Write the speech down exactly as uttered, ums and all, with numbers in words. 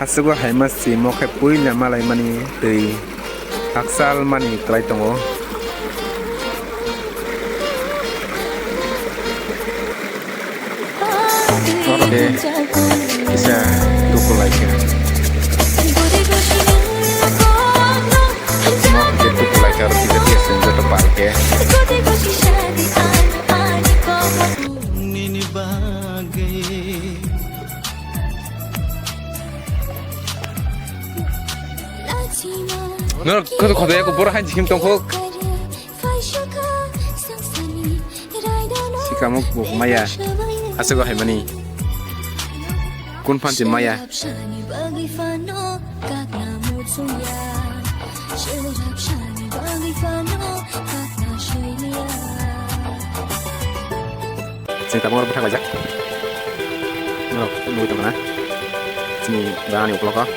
Aswk o hai ma simo khe puila malaimani twi hakchal mani kwlai tongo. Oro khe kisa tuku lai khe. Oro khe tuku lai khe oro kisa kisa joto pal khe. Norok kotor kotor ya, borok hai jikim tongkho. Sikamuk bo maya. Aswk o hai mani. Kun phan si maya. Chini tabuk oro bwthak laijak. Norok nugwi tongkha na? Chini bagani ukologo.